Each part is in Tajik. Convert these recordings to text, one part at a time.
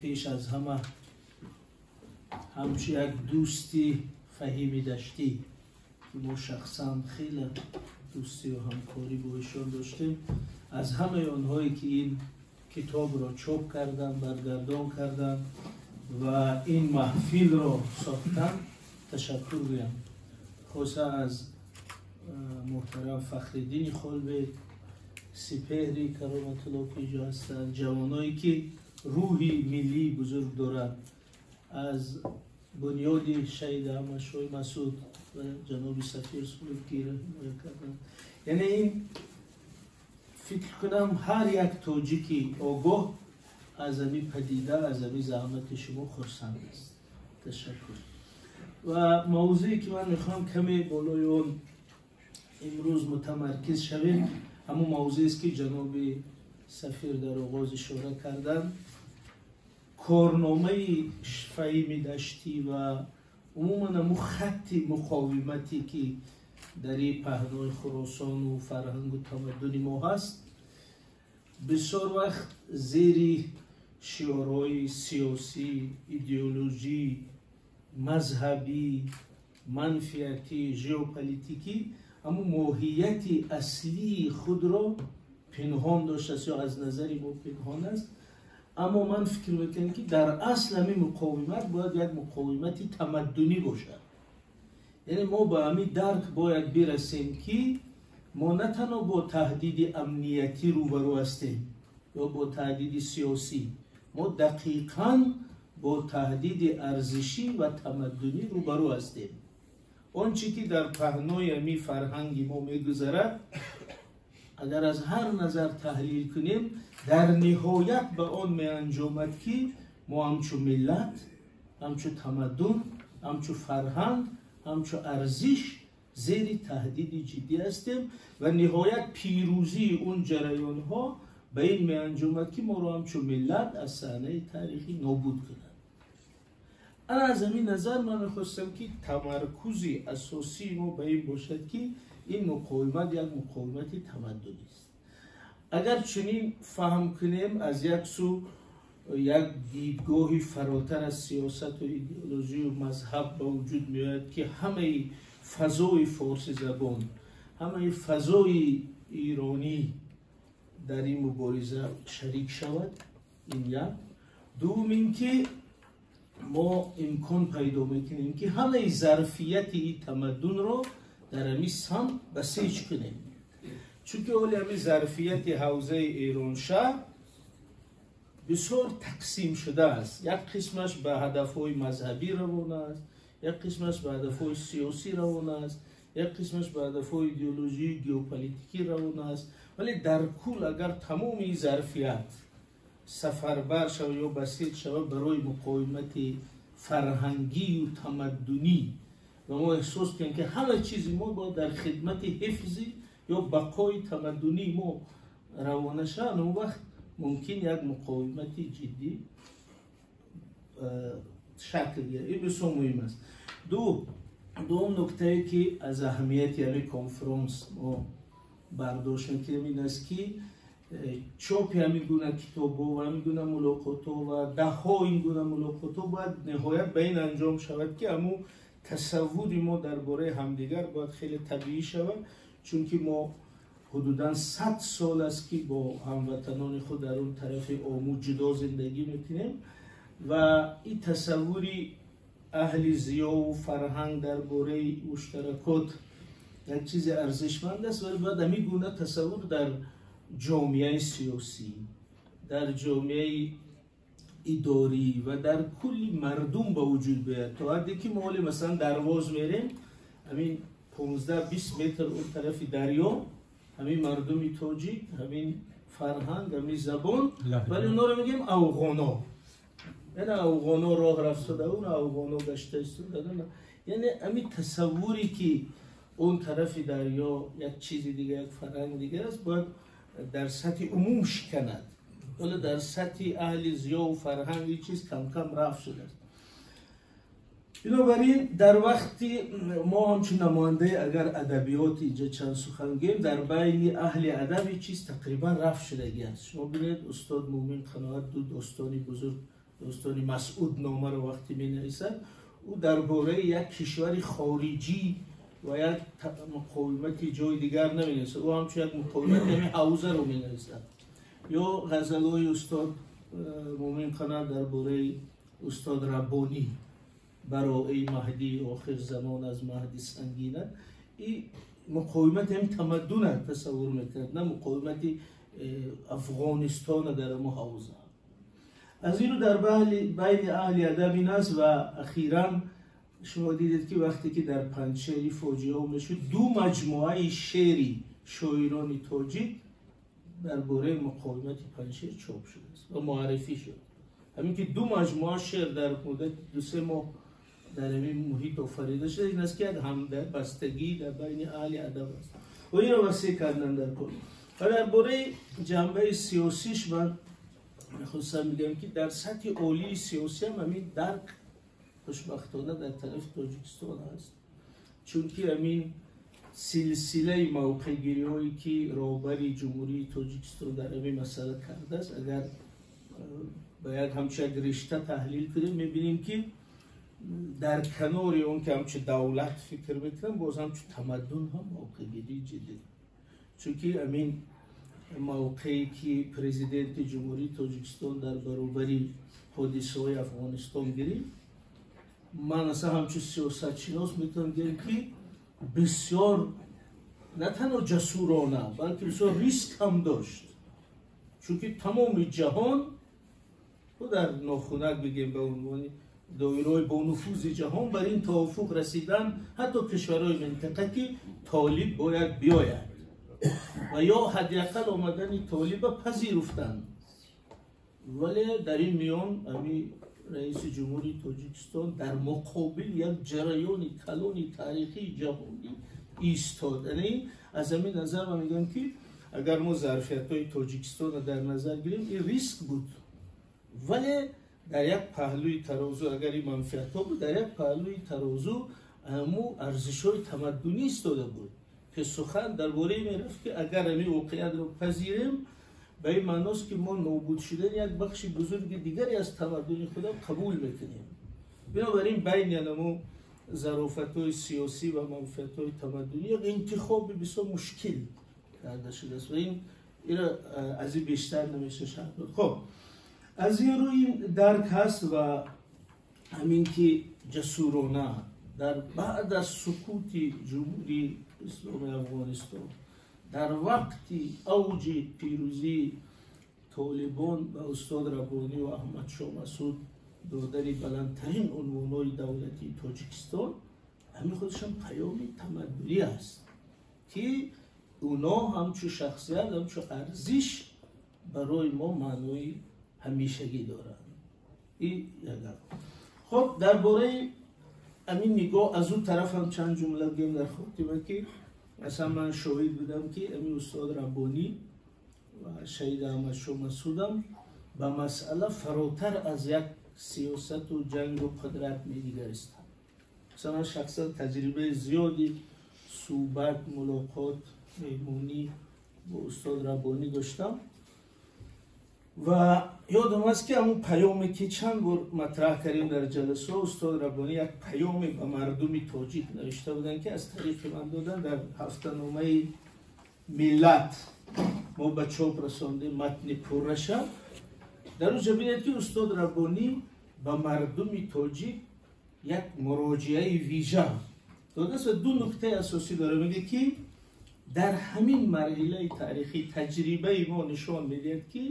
Пеш аз ҳама ҳамчун як дӯсти Фаҳими Даштӣ, ки мо шахсан хеле дӯстию ҳамкорӣ бо ишон доштем, аз ҳамаи онҳое ки ин китобро чоп карданд, баргардон карданд ва ин маҳфилро сохтанд, ташаккур гӯям. Хоса аз муҳтарам Фахриддини Холбек, Сипеҳри Кароматулло, ки инҷо ҳастанд, ҷавоное ки рӯҳи миллии бузург доранд, аз бунёди шаҳид Аҳмадшоҳи Масуд ва ҷаноби сафир Суд, ки ҳимоя карданд. Яъне ин фикр кунам, ҳар як тоҷики огоҳ аз ҳамин падида, аз ҳамин заҳмати шумо хурсанд аст. Ташаккур. Ва мавзӯе ки ман мехоҳам каме болои он имрӯз мутамаркиз шавем, ҳамон мавзӯест, ки ҷаноби сафир дар оғоз ишора карданд: корномаи Фаҳими Даштӣ ва умуман ҳамун хатти муқовимате, ки дар ин паҳнои Хуросону фарҳангу тамаддуни мо ҳаст, бисёр вақт зери шиорҳои сиёсӣ, идеологӣ, мазҳабӣ, манфиатӣ, жеополитикӣ ҳамун моҳияти аслии худро пинҳон доштааст ё аз назари мо пинҳон аст. Аммо ман фикр мекунам, ки дар асл ҳамин муқовимат бояд як муқовимати тамаддунӣ бошад. Яъне мо ба ҳамин дарк бояд бирасем, ки мо на танҳо бо таҳдиди амниятӣ рӯбарӯ ҳастем ё бо таҳдиди сиёсӣ, мо дақиқан бо таҳдиди арзишӣ ва тамаддунӣ рӯбарӯ ҳастем. Он чӣ ки дар паҳнои ҳамин фарҳанги мо мегузарад, агар аз ҳар назар таҳлил кунем, дар ниҳоят ба он меанҷомад, ки мо ҳамчун миллат, ҳамчун тамаддун, ҳамчун фарҳанг, ҳамчун арзиш зери таҳдиди ҷиддӣ ҳастем ва ниҳоят пирӯзии он ҷараёнҳо ба ин меанҷомад, ки моро ҳамчун миллат аз саҳнаи таърихӣ нобуд кунад. Ана аз ҳамин назар ман мехостам, ки тамаркузи асосии мо ба ин бошад, ки ин муқовимат як муқовимати тамаддунист. Агар чунин фаҳм кунем, аз як сӯ як дидгоҳи фаротар аз сиёсату идеологию мазҳаб ба вуҷуд меояд, ки ҳамаи фазои форсизабон, ҳамаи фазои эронӣ дар ин мубориза шарик шавад. Ин як. Дуввум ин ки мо имкон пайдо мекунем, ки ҳамаи зарфияти ин тамаддунро дар ҳамин самт басеҷ кунем, чунки ҳоли ҳамин зарфияти ҳавзаи Эроншаҳр бисёр тақсим шудааст. Як қисмаш ба ҳадафҳои мазҳабӣ равона аст, як қисмаш ба ҳадафҳои сиёсӣ равона аст, як қисмаш ба ҳадафҳои идеологии геополитикӣ равона аст. Вале дар кул агар тамоми ин зарфият сафарбар шавад ё басеҷ шавад барои муқовимати фарҳангию тамаддунӣ ва мо эҳсос кунем, ки ҳама чизи мо бояд дар хидмати ҳифзи ё бақои тамаддунии мо равона шавад, он вақт мумкин як муқовимати ҷиддӣ шакл гирад. Ин бисёр муҳим аст. Дуюм нуктае, ки аз аҳамияти ҳамин конфронс мо бардошт мекунем, ин аст, ки чопи ҳамин гуна китобҳо ва ҳамин гуна мулоқотҳо ва даҳҳо ин гуна мулоқотҳо бояд ниҳоят ба ин анҷом шавад, ки ҳамун тасаввури мо дар бораи ҳамдигар бояд хеле табиӣ шавад, чунки мо ҳудудан 100 сол аст, ки бо ҳамватанони худ дар он тарафи Ому ҷудо зиндагӣ мекунем ва ин тасаввури аҳли зиёву фарҳанг дар бораи муштаракот як чизи арзишманд аст. Вале бояд ҳамин гуна тасаввур дар ҷомеаи сиёсӣ, дар ҷомеаи идорӣ ва дар кулли мардум ба вуҷуд биёяд, то ҳадде ки мо ҳоле масалан Дарвоз мерем, ҳамин 15-20 метр он тарафи дарё ҳамин мардуми тоҷик, ҳамин фарҳанг, ҳамин забон, вале онҳоро мегӯем афғоно. Яъне афғоно роҳ рафтада, он афғоно гашта истода. Яъне ҳамин тасаввуре, ки он тарафи дарё як чизи дигар, як фарҳанги дигар аст, бояд дар сатҳи умум шиканад. Ҳоло дар сатҳи аҳли зиёву фарҳанг ин чиз камкам рафт шудааст. Бинобар ин дар вақти мо ҳамчун намояндаи агар адабиёти инҷа чанд сухан гӯем, дар байни аҳли адаб ин чиз тақрибан рафт шудагӣ аст. Шумо бинед, устод Муъмин Қаноат ду достони бузург Достони Масъудномаро вақте менависад, ӯ дар бораи як кишвари хориҷӣ ва як муқовимати ҷои дигар наменависад. Ӯ ҳамчун як муқовимати ҳамин ҳавзаро менависад. Ё ғазалҳои устод Мӯмин Қанат дар бораи устод Раббонӣ, барои Маҳдии охир замон аз Маҳди сангина, ин муқовимати ҳамин тамаддуна тасаввур мекард, на муқовимати Афғонистона дар ҳамон ҳавза. Аз ин рӯ дар байни аҳли адаб ин аст. Ва ахиран шумо дидед, ки вақте ки дар Панҷшери фоҷиаҳо мешуд, ду маҷмӯаи шеъри шоирони тоҷик дар бораи муқовимати Панҷшер чоп шудааст ва муаррифӣ шуд. Ҳамин ки ду маҷмӯа шеър дар муддати 2-3 моҳ дар ҳамин муҳит офарида шуда, ин аст, ки як ҳамбастагӣ дар байни аҳли адаб аст ва инро васеъ кардан дар кор. Ва дар бораи ҷанбаи сиёсиш ман мехостам бигӯям, ки дар сатҳи олии сиёсӣ ҳам ҳамин дарк хушбахтона дар тарафи Тоҷикистон аст, чунки ҳамин силсилаи мавқеъгириҳое, ки роҳбари Ҷумҳурии Тоҷикистон дар ҳамин масъала кардааст, агар ба як ҳамчун як ришта таҳлил кунем, мебинем, ки дар канори он ки ҳамчун давлат фикр мекунам, боз ҳамчун тамаддун ҳам мавқеъгирии ҷиддӣ, чунки ҳамин мавқее ки президенти Ҷумҳурии Тоҷикистон дар баробари ҳодисаҳои Афғонистон гирифт, ман аслан ҳамчун сиёсатшинос метавонам гӯям, ки бисёр на танҳо ҷасурона, балки бисёр риск ҳам дошт, чунки тамоми ҷаҳон, дар нохунак бигем, ба унвони доираҳои бонуфузи ҷаҳон, бар ин тавофуқ расидан, ҳатто кишварҳои минтақа, ки Толиб бояд биёяд ва ё ҳадди ақал омадани Толиба пазируфтанд. Вале дар ин миён ами раиси ҷумҳури Тоҷикистон дар муқобил як ҷараёни калони таърихии ҷаҳонӣ истод. Яъне аз ҳамин назар ман мегӯям, ки агар мо зарфиятҳои Тоҷикистонро дар назар гирем, ин риск буд, вале дар як паҳлӯи тарозу агар ин манфиатҳо буд, дар як паҳлӯи тарозу ҳамун арзишҳои тамаддунӣ истода буд, ки сухан дар бораи мерафт, ки агар ҳамин воқеиятро пазирем, ба ин маъност, ки мо нобуд шудани як бахши бузурги дигаре аз тамаддуни худам қабул мекунем. Бинобар ин байни ҳамун зарофатҳои сиёсӣ ва манфиатҳои тамаддунӣ як интихоби бисёр мушкил карда шудааст ва ин иро аз ин бештар намеша шарҳ дод. Хоб, аз ин рӯ ин дарк ҳаст ва ҳамин ки ҷасурона дар баъд аз суқути Ҷумҳурии Исломии Афғонистон, дар вақти авҷи пирӯзии Толибон, ба устод Раббонӣ ва Аҳмадшоҳ Масуд додани баландтарин унвонҳои давлатии Тоҷикистон, ҳамин худашам паёми тамаддунӣ аст, ки اونا همچو شخصیت، همچو ارزش برای ما معنای همیشگی دارن. این یک. خب، درباره همین نگاه از اون طرف هم چند جمله بگم در خاتمه، که مثلا من شاهد بودم که همین استاد ربانی و شهید احمد شاه مسعودم به مسئله فراتر از یک سیاست و جنگ و قدرت می‌نگریستند. مثلا من شخصا تجربه زیادی صحبت، ملاقات، مهمونی با استاد ربانی داشتم و یادم است که همون پیامی که چند بار مطرح کردیم در جلسه، استاد ربانی یک پیامی به مردم تاجیک نوشته بودن که از طریق من دادن، در هفته‌نامه ملت ما به چاپ رساندیم متن پرشه. در اونجا ببینید که استاد ربانی به مردم تاجیک یک مراجعه ویژه داده است و دو نکته اساسی داره. میگه که در همین مرحله تاریخی تجربه ما نشان میدهد که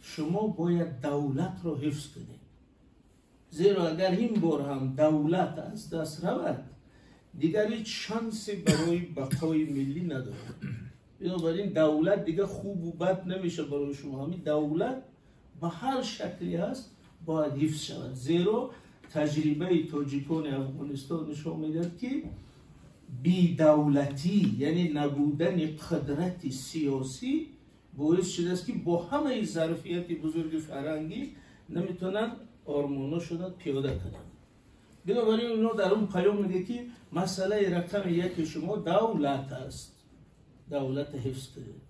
شما باید دولت را حفظ کنید، زیرا اگر این بار هم دولت از دست رود، دیگر هیچ شانسی برای بقای ملی ندارد. بنابراین دولت دیگه خوب و بد نمیشه برای شما، همین دولت به هر شکلی هست باید حفظ شود، زیرا تجربه تاجیکان افغانستان نشان میدهد که بی دولتی، یعنی نبودن قدرت سیاسی، باعث شده است که با همه ظرفیت بزرگ فرهنگی نمیتونن آرماناشون پیاده کنن. بنابراین اونا در اون پیام میگه که مسئله رقم یک شما دولت است، دولت حفظ کنید.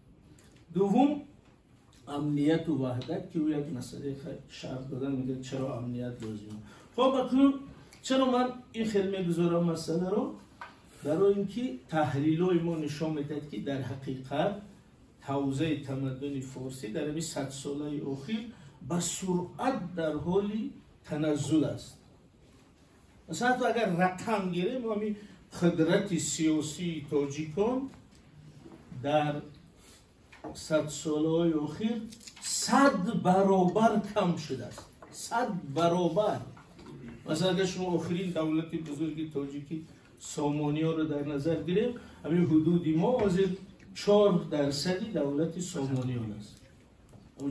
دوم، амният ва ваҳдат, ки ӯ як масъалаи шарҳ додан мегӯяд чаро амният лозим. Хоб, акнун чаро ман ин хел мегузорам масъаларо? Барои ин ки таҳлилҳои мо нишон медиҳад, ки дар ҳақиқат ҳавзаи тамаддуни форсӣ дар ҳамин 100 солаи охир ба суръат дар ҳоли таназзул аст. Масалан, ҳатто агар рақам гирем, ҳамин қудрати сиёсии тоҷикон дар 100 солаҳои охир 100 баробар кам шудааст, 100 баробар. Масалан, агар шумо охирин давлати бузурги тоҷикӣ, Сомониёро дар назар гирем, ҳамин ҳудуди мо ҳозир 4 дарсади давлати Сомониён аст,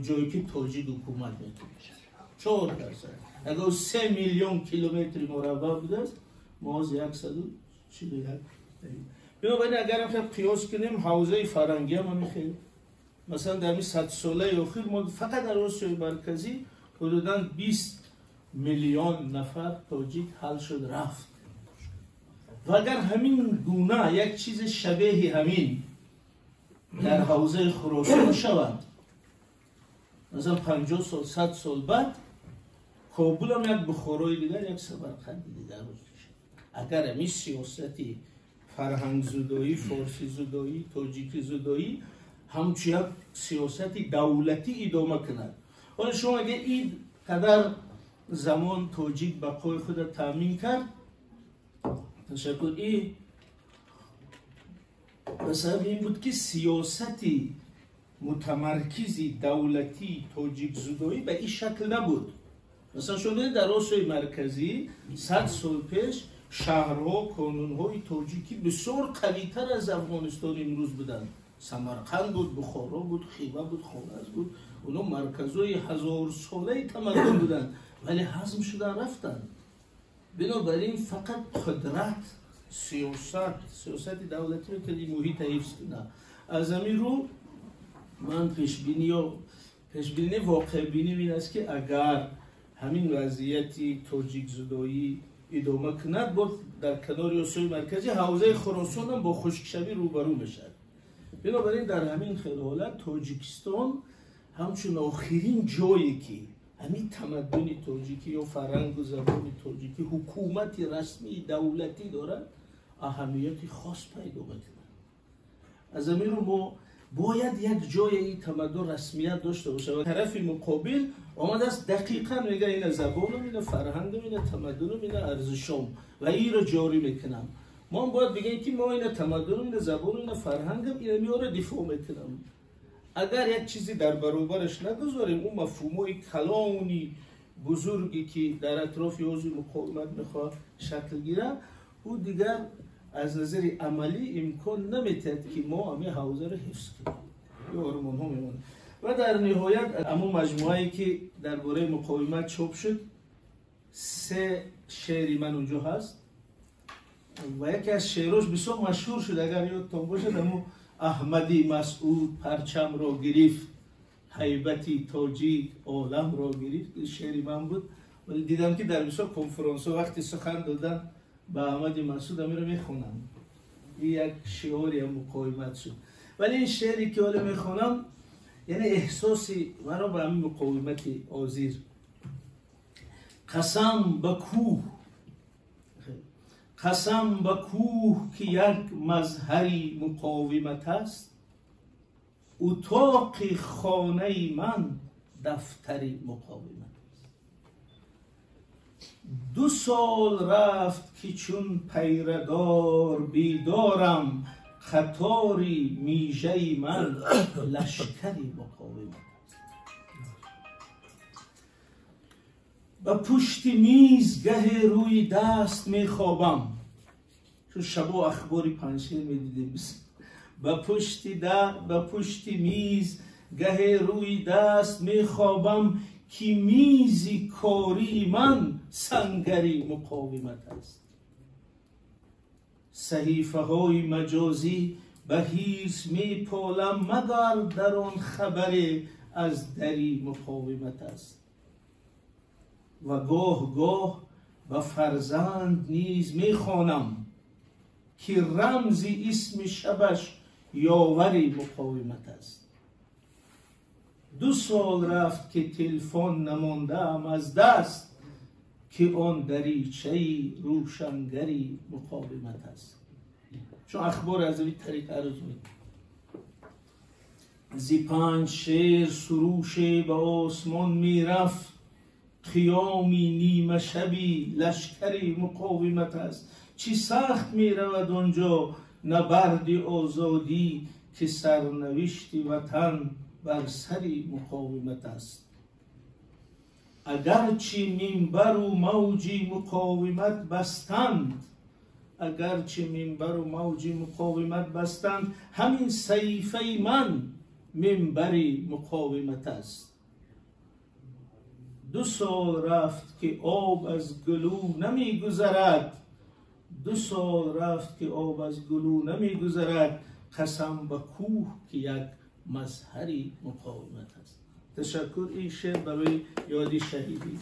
ҷое ки тоҷик ҳукумат мекунад, 4%. Агар 3 миллион километри мураббаъ будааст, мо ҳозир 141. Бинобар ин, агар хел қиёс кунем, ҳавзаи фарҳангӣ ҳам ҳамин хел. Масалан, дар ҳамин 100 солаи охир мо фақат дар Осиёи Марказӣ ҳудудан 20 миллион нафар тоҷик ҳал шуд, рафт. Ва агар ҳамин гуна як чизи шабеҳи ҳамин дар ҳавзаи Хуросон шавад, масалан, 50 сол, 100 сол баъд Кобулам як Бухорои дигар, як Самарқанди дигар мешавад, агар ҳамин сиёсати фарҳангзудоӣ, форсизудоӣ, тоҷикизудоӣ ҳамчун як сиёсати давлатӣ идома кунад. Ҳоло шумо агар ин қадар замон тоҷик бақои худа таъмин кард, ташаккур, и ба сабаби ин буд, ки сиёсати мутамаркизи давлатии тоҷикзудоӣ ба ин шакл набуд. Масалан, шумо дидед, дар Осиёи Марказӣ 100 сол пеш шаҳрҳо, конунҳои тоҷикӣ бисёр қавитар аз Афғонистони имрӯз буданд. Самарқанд буд, Бухоро буд, Хива буд, Хоразм буд. Оно марказҳои ҳазорсолаи тамаддун буданд, вале ҳазм шудан, рафтанд. Бинобар ин, фақат қудрат, сиёсат, сиёсати давлатӣ метавонад ин муҳита ҳифз кунад. Аз ҳамин рӯ, ман пешбинӣ ё пешбинӣ, воқеъбиним ин аст, ки агар ҳамин вазъияти тоҷикзудоӣ идома кунад, боз дар канори Осиёи Марказӣ ҳавзаи Хуросон ҳам бо хушкшавӣ рӯбарӯ мешавад. Бинобар ин, дар ҳамин хел ҳолат Тоҷикистон ҳамчун охирин ҷое, ки ҳамин тамаддуни тоҷикӣ ё фарҳангу забони тоҷикӣ ҳукумати расмии давлатӣ дорад, аҳамияти хос пайдо мекунад. Аз ҳамин рӯ, мо бояд як ҷое ин тамаддун расмият дошта бошад. Ва тарафи муқобил омадааст, дақиқан мега: ина забонам, ина фарҳангам, ина тамаддунам, ина арзишом ва инро ҷорӣ мекунам. Мо ҳам бояд бигӯем, ки мо ина тамаддунам, ина забонам, ина фарҳангам, ина миёро дифоъ мекунам. Агар як чизе дар баробараш нагузорем, ӯ мафҳумҳои калони бузурге, ки дар атрофи ҳозир муқовимат мехоҳад шакл гирад, ӯ дигар аз назари амалӣ имкон наметиҳад, ки мо ҳамин ҳавзаро ҳифз кунем ё ормонҳо мемонад. Ва дар ниҳоят, ҳамун маҷмӯае, ки дар бораи муқовимат чоп шуд, се шеъри ман унҷо ҳаст ва яке аз шеърош бисёр машҳур шуд, агар ёдтон бошад, ҳамун «Аҳмади Масъуд парчамро гирифт, ҳайбати тоҷик оламро гирифт», шеъри ман буд. Вале дидам, ки дар бисёр конферансҳо вақти сухан додан ба Аҳмади Масъуд амиро мехонанд. Ин як шиори муқовимат шуд. Вале ин шеъре, ки ҳоло мехонам, яъне эҳсоси маро ба ҳамин муқовимати ҳозир. Қасам ба кӯҳ, қасам ба кӯҳ, ки як мазҳари муқовимат аст, утоқи хонаи ман дафтари муқовимат аст. 2 сол рафт, ки чун пайрадор бедорам, қатори мижаи ман лашкари муқовимат аст. Ба пушти миз гаҳе рӯи даст мехобам, чун шабо ахбори Панҷшер медидем. Ба пушти миз гаҳе рӯи даст мехобам, ки мизи кории ман сангари муқовимат аст. Саҳифаҳои маҷозӣ ба ҳирс меполам, магар дар он хабаре аз дари муқовимат аст. Ва гоҳ гоҳ ба фарзанд низ мехонам, ки рамзи исми шабаш ёвари муқовимат аст. 2 сол рафт ки телефон намондаам аз даст, ки он даричаи рӯшангари муқовимат аст. Чун ахбор аз ин тариқ арз мекунад. Зи 5 шер суруше ба осмон мерафт, қиёми нимашаби лашкари муқовимат аст. Чӣ сахт меравад онҷо набарди озодӣ, ки сарнавишти ватан бар сари муқовимат аст. Агарчи минбару мавҷи муқовимат бастанд, агарчи минбару мавҷи муқовимат бастанд, ҳамин саҳифаи ман минбари муқовимат аст. 2 сол рафт ки об аз гулӯ намегузарад, 2 сол рафт ки об аз гулӯ намегузарад, қасам ба кӯҳ ки як мазҳари муқовимат аст. Ташаккур. Ин шеър барои ёди шаҳиди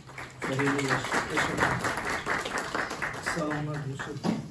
Саломат бошед.